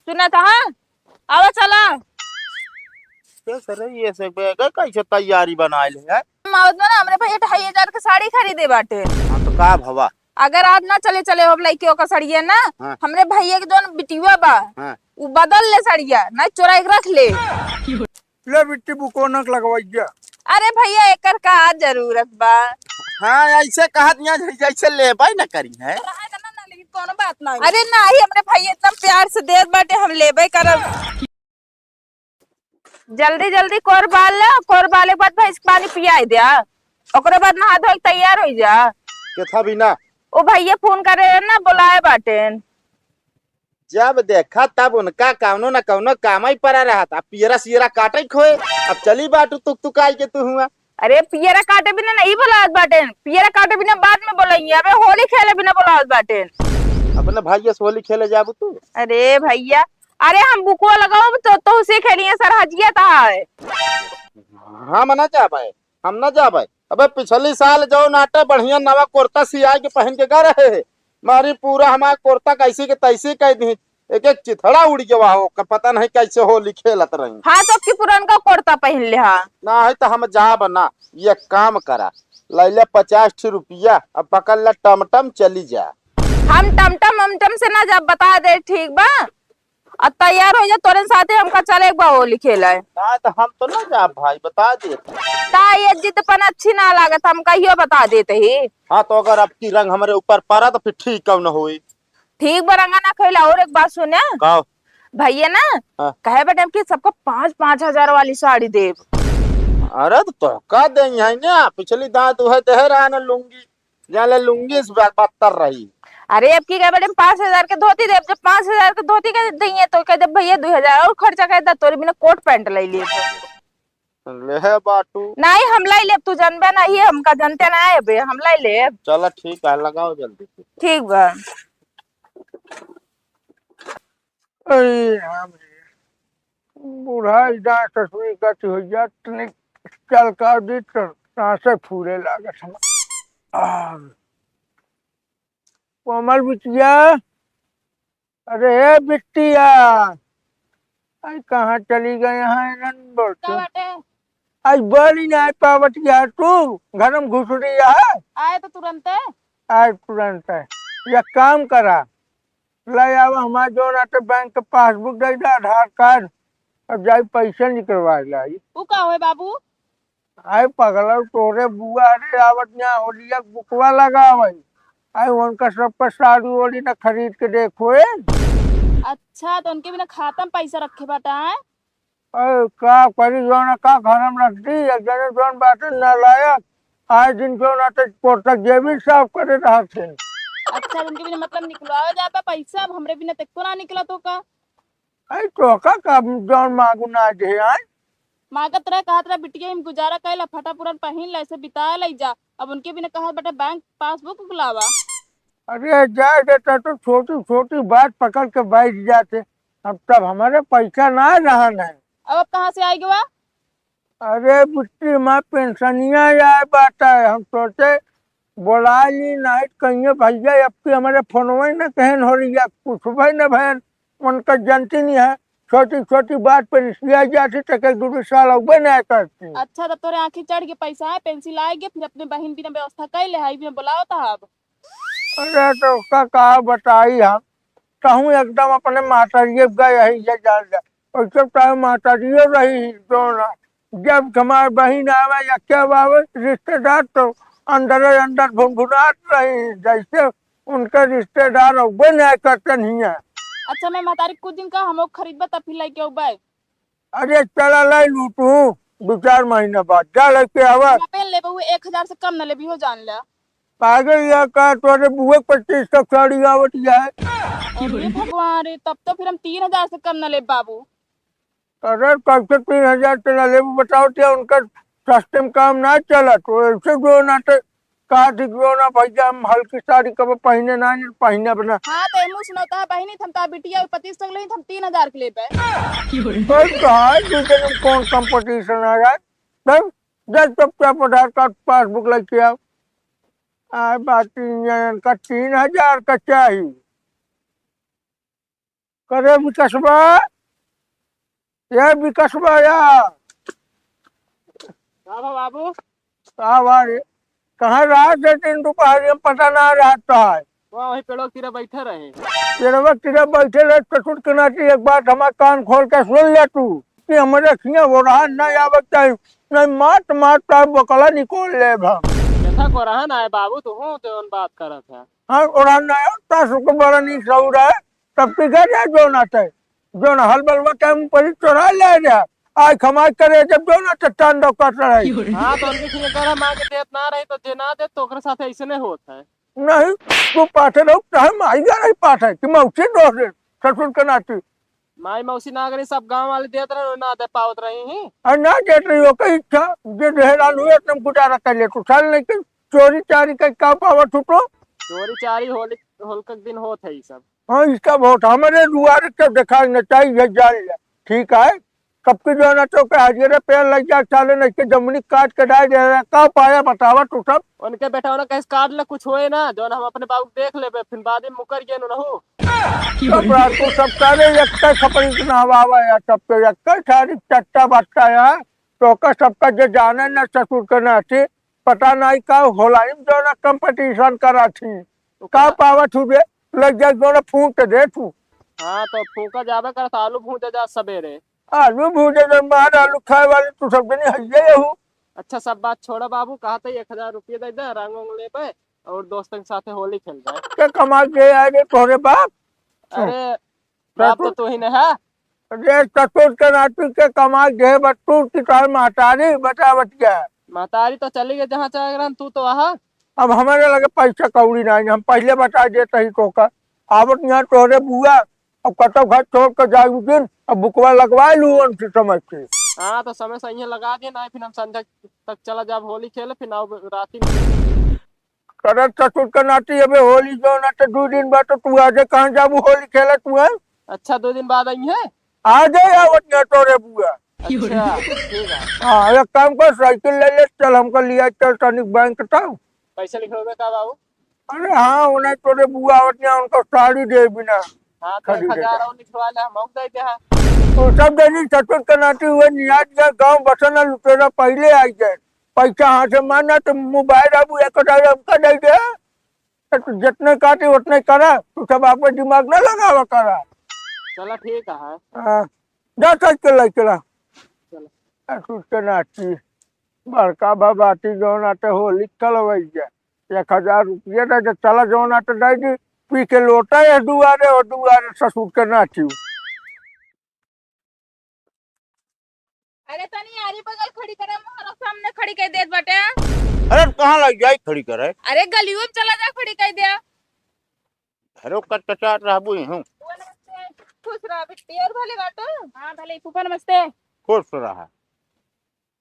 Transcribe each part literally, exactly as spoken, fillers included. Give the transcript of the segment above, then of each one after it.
सुनत ह? आवा चला। कैसे रे, ये से बे-, कैसे तैयारी बनाइल है? हम आवत बा ना, हमरे भैया ढाई हजार के साड़ी खरीदे बाटे। हाँ, तो का भवा? अगर आज ना चले, चले हो लइके ओकर सड़िया ना, हाँ। हमरे भैया के जौन बिटिया बा, हाँ। उ बदल ले सड़िया, ना चोराई के रख ले। ले बिट्टी बुकोनक लगवैया। अरे भैया, एकर का जरूरत बा? हाँ, ऐसे कहत यहाँ जै-, जैसे लेबै न करी है। रहा देना ना, लेकिन कोनो बात ना। अरे नाही, हमरे भैया इतना प्यार से देत बाटे, हम लेबै करब। जल्दी जल्दी कोर बाल ले, कोर बाले के बाद भैंस के पानी पियाई द्या, ओकरे बाद नहा धोई के तैयार होइ जा। केथा बिना? ओ भैया फोन करे ना, बोलाए बाटेन। जब देखा तब उनका कौनो न कौनो काम ही पड़ा रहत। अब पियरा सियरा काटे खोए, अब चली बाटू तुक तुकाई के तू हुआ। अरे पियरा काटे बिना नहीं बोलावत बाटेन, पियरा काटे बिना बाद में बोलाइए, अबे होली खेले बिना बोलावत बाटेन। अपने भैया से होली खेले जाबू तू? अरे भैया, अरे हम बुकुआ लगाओ तो, तो उसे खेलिए सर हजिया ता है। हम ना जाबे, हम ना जाबे। अबे पिछली साल जौन आटे बढ़िया नवा कुर्ता सियाई के पहन के गा रहे हैं, मारी पूरा हमार कुर्ता कैसी के तैसी कह दी, एक एक चिथड़ा उड़ गया हो, क-, पता नहीं कैसे होली खेलत रही। हाँ, तो की पुरनका कुर्ता पहन ले हा। ना है तो हम जाब ना, ये काम करा, ले ले पचास ठी रुपया, अब पकड़ ले टमटम चली जा। हम टमटम वमटम से ना जाब, बता दे, ठीक बा? अब तैयार हो जा, तोरे साथे हमका चले एक बार होली खेलाए। ना तो हम तो ना जाब भाई, बता दे। ता ये जिदपन अच्छी ना लागत, हम कहियो बता देते ही। हाँ, तो अगर अब की रंग हमरे ऊपर पड़ा तो फिर ठीक कौन होई? ठीक बा, रंगा ना खैला। और एक बात सुने, का? भैया ना हाँ। कहे बेटे कि सबको पाँच पाँच हजार वाली साड़ी देब। अरे तो तोहका दे है ना, पिछली दांत वह दे रहा ना लुंगी, जाले लुंगी से बा-, बदतर रही। अरे अब की कहे बेटे पाँच हजार के धोती देब, जब पाँच हजार के धोती के दइए तो कह दे भैया दो हजार और खर्चा कर दे, तोरे बिना कोट पैंट ले लिए। ले बाटू। नहीं, हम लाई लेब, तू जानबे नहीं, हमका जानते ना है बे, हम लाई लेब। चला ठीक है, लगाओ जल्दी से। ठीक बा। अरे राम रे, बूढ़ा इधर ससुरी गति हो जा, तनिक चल का दी तो सांसे फूले लागत हम। आ, कोमल बिटिया, अरे ए बिटिया, आई कहाँ चली गए हैं रन बोल का तू? बाटे? आई बोली ना पावत यार तू, घर में घुस रही है। आए तो तुरंते। आए तुरंत है। या काम करा, ले आवा हमार जौन आटे बैंक के पासबुक दे दे, आधार कार्ड, और जाई पैसा निकलवा लाई। उ का होए बाबू? आए पगला, तोरे बुआ रे आवत यहाँ होलिया के बुकवा लगावे। आए उनका सब पर साड़ी ओड़ी न खरीद के देखो ए। अच्छा, तो उनके बिना खाता में पैसा रखे बाटा है? अरे का करी, जौन का घर में रख दी, एक जने जौन बाटे नालायक, आए दिन जौन आटे पोता जेबी साफ करे रहत हैं। अच्छा, उनके बिना मतलब निकलवावे जाता पैसा, अब हमरे बिना तक तो ना निकला तो का? अरे तोहका का जौन मांगू ना दे आए? मांगत रहे, कहत रहे, "बिटिया, हम गुजारा कैला, फटा पुरान पहिन ले, ऐसे बिता ले जा।" अब उनके बिना कहत बाटे, "बैंक पासबुक लावा।" अरे जाए देता तो छोटी छोटी बात पकड़ के बैठ जाते, अब तब हमारे पैसा ना रहन है। अब, अब कहाँ से आए गवा? अरे बुच्ची माँ, पेंशनिया आए बाटा है, हम सोचे बोला ली, नहीं कहिए भैया, अब की हमारे फोनवे न कहन हो रही है, कुछ भाई न भैन, उनका जनती नहीं है, छोटी छोटी बात पर रिसिया जाती तो कई दू साल अउबे नहीं करती। अच्छा, तो तोरे आँखी चढ़ के पैसा है, पेंसिल आए गे, फिर अपने बहिन बिना व्यवस्था कर ले, हाई बिना बुलाओ तो अब। अरे तो उसका का बताई हम, कहूँ एकदम अपने मातारिये गए है, ये जान जा। और सब टाइम मातारिये रही, जो ना, जब हमार बहिन आवे या क्या आवे, रिश्तेदार तो अंदर अंदर भुनभुनात रही, जैसे उनके रिश्तेदार अउबे नहीं करते नहीं है। अच्छा, मैं महतारी कुछ दिन का हम लोग खरीदबा तब फिर लेके अउबे। अरे चला लाई लू तू, दो चार महीना बाद जा लेके आवा। हम पेन लेबे हुए एक हजार से कम न लेबी हो जान ले। पागल या का, तोरे बुए पच्चीस सौ साड़ी आवत या है। अरे भगवान रे, तब तो फिर हम तीन हजार से कम न लेब बाबू। अरे कैसे तीन हजार से न लेबू बताओ, क्या उनका सस्ते में काम ना चला, तो ऐसे जो ना तो का दिख लो ना भैया, हम हल्की साड़ी कब पहिने ना, नहीं पहिने अपना। हाँ, तो एमू सुनाता है बहिनी, हम तो बिटिया पच्चीस सौ लेनी, हम तीन हजार के लेबे। भाई कहाँ है, तू तेरे कौन कंपटीशन आ रहा है? चल, जा चुपचाप आधार कार्ड पासबुक लेके आओ। आ बात तीन हजार का, तीन हजार का चाहिए। करे विकसबा, ये विकसबा या। का बा बाबू? का बा रे? कहाँ रात है, दिन दोपहर में पता ना रहता है। वहाँ वही पेड़वा के तीरा बैठे रहे। पेड़वा के तीरा बैठे रहे, ससुर के नाती, एक बात हमार कान खोल के सुन ले तू, कि हमरे खिया ओरहन ना आवे चाहिए, नहीं मात मात का बकला निकोल लेब हम। देखा को रहा ना है बाबू, तू हूँ जौन बात करत है। हाँ, ओरहन ना आवे, सासू के बड़ा नीक सहूर है, तब पिघल जाए जौन आते, जौन हल बलवा के हम परी चोरा ले रहा, आय खमाई करे जब जौन आते तांडव करत रही। हाँ, तो उनके खिया कर हम आके देत ना रही, तो जे ना दे, तो ओकरे साथ ऐसे नहीं होत है। नहीं, तू पाथे रहो, चाहे माई का नहीं पाथे, कि मौसी दोष दे, ससुर के नाती। माई मौसी ना करी, सब गाँव वाले देत रहे, ना दे पावत रही ही। अरे ना देत रही, ओकर इच्छा, जे ढेरान हुए, तुम गुजारा कर ले, तू साल नहीं कर, चोरी चारी का का पावत हो तो? चोरी चारी होली, होलक दिन होत है ई सब। हाँ, इसका बहुत हमारे दुआरे के दिखाई न चाहिए, जान ले, ठीक है? सबके जो है ना, तो के हरियरे पेड़ लग जाए, साले नहीं के जमुनी काट के डाल दे रहे, का पाया बतावा तू सब? उनके बेटा उन्हें कहीं काट ले, कुछ होए ना, जौन हम अपने बाबू के देख लेबे, फिर बाद में मुकर गए उनहु। सब रात को सब सारे एक खपड़ी के नहवावा यार, सबके एक सारी चट्टा बट्टा यार, तो का सबका जे जाने न ससुर के नाती, पता नहीं का होला, इन दोनों कंपटीशन करा थी, का पावत हूँ बे, लग जाए दोनों फूंक दे तू। हाँ, तो फूंका जाबे करत, आलू भूंजे जा सबेरे। आलू भूंजे जब मार आलू खाए वाले तू सब जनी हइये हो। अच्छा, सब बात छोड़ा बाबू, कहा था एक हजार रुपये दे दे, रंग उंग लेबे और दोस्तन के साथे होली खेलबे। के कमा के आए रे तोहरे बाप? अरे, बाप तो तू ही न है। अरे, ससुर के नाती के कमा के है, बस तू की तोहर महतारी बता बतिया। महतारी तो चली गई जहाँ चले रहन, तू तो वहाँ। अब हमारे लगे पैसा कौड़ी नहीं, हम पहले बता देते ही तो का। आवत यहाँ तोहरे बुआ, अब कतौ घर छोड़ के जाए दिन, अब बुकवा लगवा लू उनसे समय से। हाँ, तो समय से यहाँ लगा दिए ना, फिर हम संध्या तक चला जाब होली खेले, फिर आओ राती में। करत ससुर के नाती अबे होली जो ना तो दू दिन बाद तो तू आजे कहाँ जाबू होली खेले तू है? अच्छा, दो दिन बाद आई है? आ जाए आवत यहाँ तोरे बुआ। अच्छा, ठीक है। हाँ, एक काम कर, साइकिल ले ले, चल हमको लिया, चल तनिक बैंक तक। पैसा लिखोगे का बाबू? अरे हाँ, उन्हें तोरे बुआ आवत ना, उनको साड़ी दे बिना। हाँ, तो खरीदे एक हजार का। और लिखवा ले, हम दे दे हाँ। तो सब जनी ससुर के नाती हुए नियाज गए, गाँव बसना लुटेरा पहले आई गए। पैसा हाथ से मारना तो मोबाइल अब एक हजार हमका दे दे। तो जितने काटे उतने करा, तू सब आपन दिमाग ना लगावा करा। चला ठीक है। हाँ, जा साइकिल ले चला। चला। ससुर के नाती। बड़का बा बाटी जौन आटे होली खेलवैया। एक हजार रुपया दे दे, चला जौन आटे दे दी, पी के लोटा ए दुआरे, ओ दुआरे ससुर के नाती। अरे तनी आरी बगल खड़ी करे, मोहरा सामने खड़ी कर देत बाटे। अरे कहाँ लग जाई खड़ी करे? अरे गलियों में चला जा, खड़ी कर दे। अरे ओकर चचा रहबू ही हूँ। खुश रहा बिट्टी, और भले बाटू? हाँ भले फूफा नमस्ते। खुश रहा।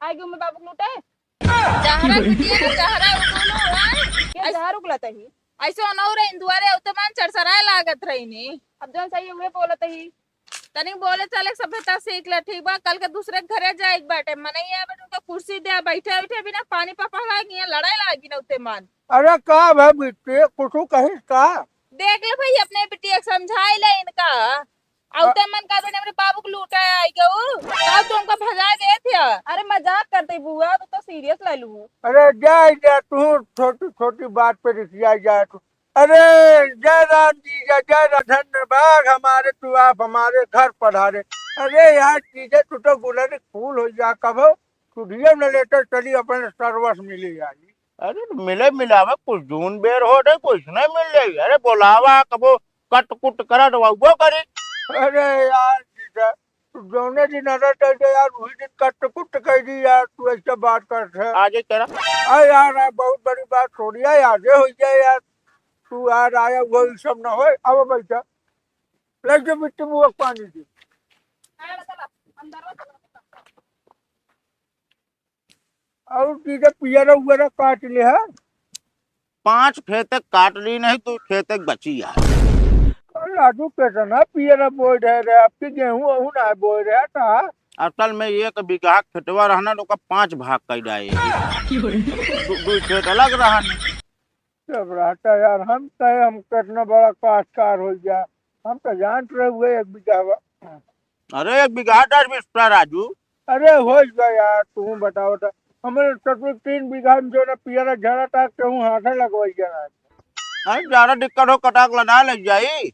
आगे में बाबू लूटे। जहरा बिटिया ना, जहरा उगलो, हाँ? के जहर उगलत ही? ऐसे ओनहु रही दुआरे, उते मान चरचराए लागत रही नी। अब जौन सही उहे बोलत ही। तनिक बोले चाले के सभ्यता सीख ले, ठीक बा? कल के दूसरे के घरे जाए के बाटे, मनई आवे तो उनका कुर्सी दे, बैठे बैठे बिना पानी पापा लागी, यहाँ लड़ाई लागी ना उते मान। अरे का भा बिट्टी, कुछ कहिस का? देख ले भाई, अपने बिटिया के समझाई ले इनका। अउते मन का बेटे हमरे बाबू के लूटे आई गऊ, का तू हमका भगा देत हिया? अरे मजाक करते बुआ, तू तो सीरियस ले लू। अरे जाए जा, तू छोटी छोटी बात पे रिसिया जा तू। अरे जय राम जीजा, जय राम, धन्यवाद हमारे, तू आप हमारे घर पधारे। अरे यार जीजा, तू तो गुलर फूल हो जा, कभो सुधियो न लेटर चली, अपने सरवस मिली आई। अरे मिले मिलावे कुछ जून बेर हो रहे, कुछ नहीं मिल रही। अरे बोलावा कबो कट कुट करा तो वो करी। अरे यार जीजा, तू जौने दिन अरे दे दे यार, वही दिन कट कुट कर दी यार, तू ऐसे बात करत है। आजे तेरा। अरे यार, यार, बहुत बड़ी बात हो रही है, आजे हो जाए यार। तू यार आया हुआ, ये सब ना होए। अब बैठा, लग जा बिट्टी बुआ के पानी दे। और जीजा पियरा उयरा काट ले है। पाँच खेते काट ली नहीं, दो खेते बची है। अरे राजू, कितना पियरा बोए रहे रे, आपकी गेहूं वहूं ना बोए रहे था। असल में एक बीघा खेतवा रहना तो ओका पाँच भाग कर जाए। दो, दो खेत अलग रहन। सब रहता यार, हम कहे हम कितना बड़ा काश्तकार हो गया, हम तो जानत रहे हुए एक बीघा बा। अरे, एक बीघा दस बीस का राजू। अरे, हो गया यार, तू बताओ तो। हमारे ससुर तीन बीघा में जो ना पियरा झरा था, केहू हाथे लगवाई जाना। अरे, ज्यादा दिक्कत हो, कटाक लगा ले जाई।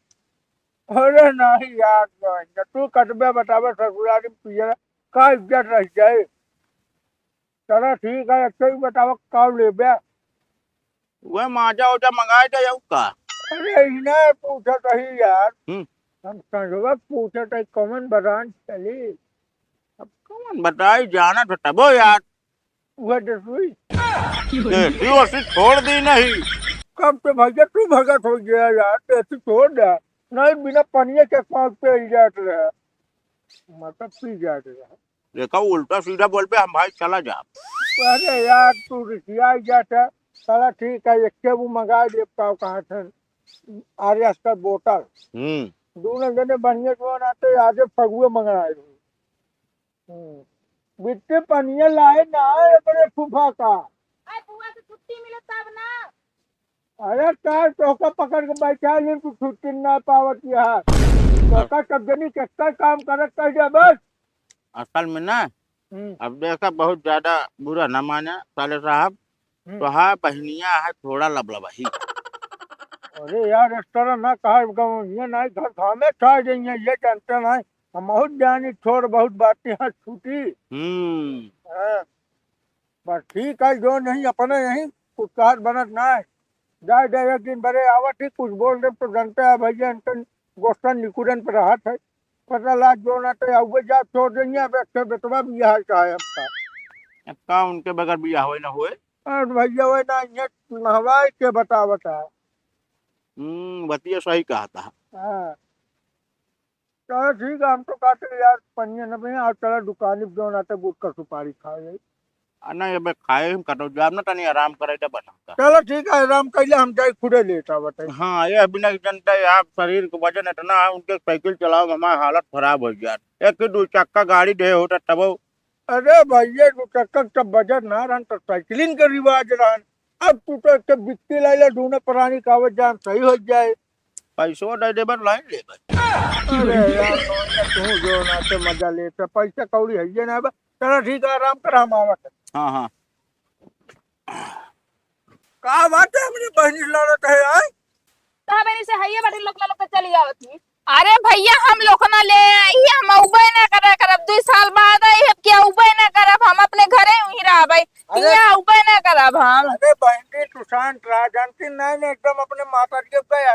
अरे नहीं यार, नहीं, तू कटबे बतावे ससुरारी में पियरा, का इज्जत रह जाए। चला ठीक है, अच्छा ही बतावा का लेबे? वह माजा ओजा मंगाए दे, यऊ का? अरे इन्हें पूछत ही यार। हम्म। हम संजोगा पूछत ही कौन ब्रांड चली? अब कौन बताई, जाना तो तबो यार। वह दसवीं। देसी वसी छोड़ दी नहीं। कब से भैया तू भगत हो गया यार, देसी छोड़ दे। नहीं, बिना पनिया के पाँच पे ही जात रहे, मतलब पी जात रहे। देखा, उल्टा सीधा बोल पे हम भाई चला जा। अरे यार, तू रिसिया ही जात है। चला ठीक है, एक के वो मंगा दे पाव कहाँ से, आर एस का बोतल। हम्म। दोनों जने बढ़िया जो ना तो आजे फगुए मंगाए। हम्म। बिट्टे पनिया लाए ना है अपने फूफा का। आज बुआ से छुट्टी मिले तब ना। अरे का तोहका पकड़ के बैठा ले, तू छुट्टी ना पावत यहाँ। तोहका सब जनी चक्कर काम करत कह दे बस। असल में ना, हम्म। अब देखा, बहुत ज्यादा बुरा ना माने साले साहब, हम्म। तो हाँ, बहनिया है थोड़ा लबलबाही। अरे यार, इस तरह ना कहा, गाँव ये नहीं, घर धामे खा जाइए, ये जानते नहीं। हम बहुत जानी, छोड़ बहुत बातें हैं, छुट्टी। हम्म। हाँ। बस ठीक है, जो नहीं अपने यहीं कुछ कहत बनत ना है। जाए दे, एक दिन बरे आवत ही, कुछ बोल दे तो जनते है भैया, इनकन गोस्टन निकुरन पर रहत है। पता लाग जो ना तो आउए जा छोड़ देंगे, अब एक ठे बेटवा बियाह का है हमका। अब का उनके बगैर बियाह होए ना होए? और भैया वो ना ये नहवाए के बतावत है। हम्म, बतिया सही कहा था। हाँ। चलो ठीक है, हम तो कहते हैं यार, पनिया न बने, आज चला दुकान पे जो ना तो गुटखा सुपारी खा जाए। आ, नहीं, अबे खाए हम कटो जाब ना, तनी आराम करे दे बस हमका। चलो ठीक है, आराम कर ले, हम जाए खुदे लेट आवत है। हाँ, ये बिना जनता है, आप शरीर के वजन इतना है, उनके साइकिल चलाओ, हमारी हालत खराब हो जात। एक दो चक्का गाड़ी दे होता तब। अरे भैया, दो चक्का तब बजट ना रहन, तो साइकिलिंग के रिवाज रहन। अब तू तो एक बिट्टी लाई ले, दूनो प्राणी का आवत जान सही हो जाए। पैसो दे देबे, लाइन लेबे। अरे यार, कौन सा तू जो ना से मजा लेते, पैसा कौड़ी है ये ना बा। चलो ठीक है, आराम कर, हम आवत है। हाँ, हाँ। का बात है, हमरी बहिनी लड़त है, आय? का बहिनी से हइये बाटे, लोग ललक के चली आवत ही। अरे भैया, हम लोग ना ले आई, हम अउबे ना करा करब, दुई साल बाद आई, अब क्या अउबे ना करब, हम अपने घरे वहीं रहबै, अरे, यहाँ अउबे ना करब हम। अरे बहिनी, तू शांत रहा, जानती नहीं, नहीं, एकदम अपने माता जी के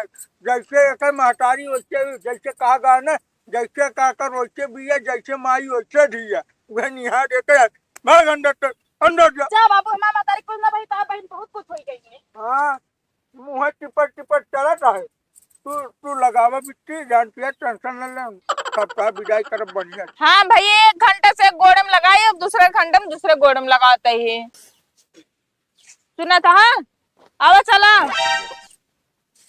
जैसे एकर महतारी वैसे, जैसे कहा गया ना, जैसे काकर वैसे बिया, जैसे माई वैसे धिया। वह निहार देते हैं। भाग अंदर तक, अंदर जा। जा बाबू, हमार महतारी कुछ ना बही, तार बहिन बहुत कुछ होई गई है। हाँ, मुँह टिपट टिपट चलत है। तू, तू लगावा बिट्टी, जान पिया, टेंशन न ले। सबका विदाई करब बढ़िया। हाँ भैया, एक घंटा से गोड़े में लगाई, अब दूसरे घंटे में दूसरे गोड़े में लगाते ही। सुना था, हाँ? आवा चला।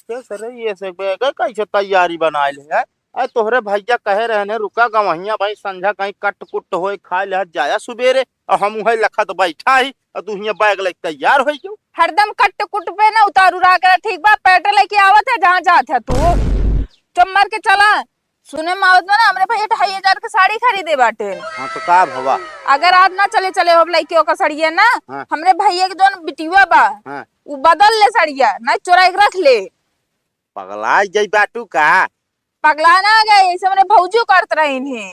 के सरे, ये से बे-, के कैसे तैयारी बनाए ले है? अरे तोहरे भैया कहे रहने, "रुका गवहिया भाई, संझा कहीं कट कुट होए, खाए ले जाया सुबेरे।" और हम उहे लखत बैठा ही, और तू हियां बैग लेके तैयार होई क्यों? हरदम कट कुट पे ना उतारू रहा कर, ठीक बा? पैटर लेके आवत है, जहाँ जात है तू। चुप मार के चला। सुने में आवत बा ना, हमरे भैया ढाई हजार के साड़ी खरीदे बाटे। हाँ, तो का भवा? अगर आज ना चले, चले हो लइके ओकर सड़िया ना, हाँ। हमरे भैया के जौन बिटिया बा, हाँ। उ बदल ले सड़िया, ना चोराई के रख ले। पगला जाई बाटू का? पगला ना गए, ऐसे हमरे भौजी करत रहीन ही।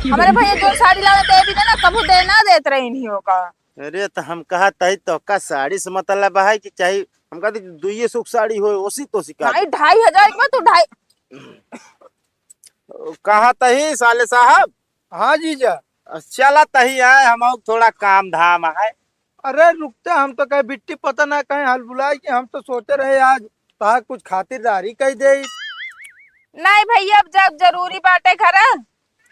हमरे भैया जौन साड़ी लावे दे भी ना, कभू दे ना देत रहीन ही ओका। अरे, तो हम कहत हई, तोहका साड़ी से मतलब है कि चाहे हम कहते दुइये सौ के साड़ी होए, ओसी तो सिका नहीं, दे। ढाई हजार के बा, तू ढाई। कहत हई, साले साहब। हाँ जीजा। चलत हई आए, हम थोड़ा काम धाम है। अरे रुकते, हम तो कहे बिट्टी पता ना कहीं हल बुलाई कि हम तो सोचे रहे आज तोहार कुछ खातिरदारी कई दे। नहीं भैया, अब जब जरूरी बाटे घर।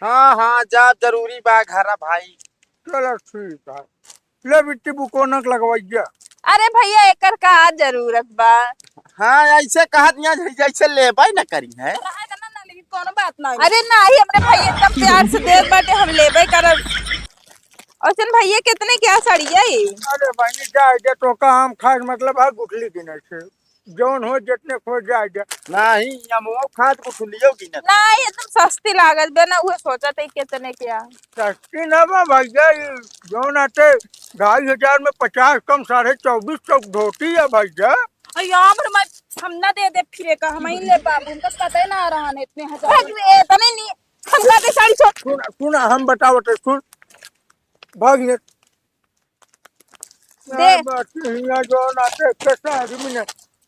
हाँ, हाँ, जा जरूरी बा घरा भाई। चलो ठीक है, ले बिट्टी बुकोनक लगवैया। अरे भैया, एकर का जरूरत बा? हाँ, ऐसे कहत यहाँ जै-, जैसे लेबै न करी है। कहा जाना ना, लेकिन कोनो बात ना। अरे नाही, हमरे भाई एकदम प्यार से देत बाटे, हम लेबै करब। औसन भैया, कितने क्या सड़िया है? अरे बहिनी, जाए दे, तोका हम खास मतलब है गुठली गिने से। जौन हो जितने खो जाए जा। नहीं, हम वो खाद को ठुलियो की ना। नहीं, एकदम सस्ती लागत बे ना, उहे सोचत है कितने क्या। सस्ती ना बा भैया, ये जौन आते ढाई हजार में पचास कम साढ़े चौबीस सौ धोती है भैया। अरे यार, हम, हम ना दे दे फिरे का, हम ही ले बाबू, उनका पता ही ना रहा है इतने हजार। ए, इतने नहीं, हम कहते साड़ी छोड़। सुन, सुन, हम बतावत है, सुन। भाग ये दे। बात हिया जो ना दे, कैसा आदमी ने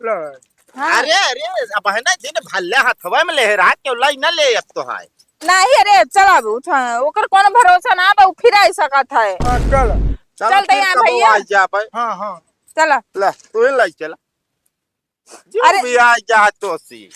ला। हाँ। अरे, अरे, अब है ना, दिन भल्ले हथवा में लेहरा के लाई ना ले अब तो है। नहीं, अरे, चल अब उठा, ओकर कोनो भरोसा ना बा, उ फिर आई सकत है। हाँ, चल। चल, चल, फिर तैयार कबो भैया। आ जा भाई। हाँ, हाँ। चला। ला, तू ही लाई चला। जो अरे। भी आ जा तो सी।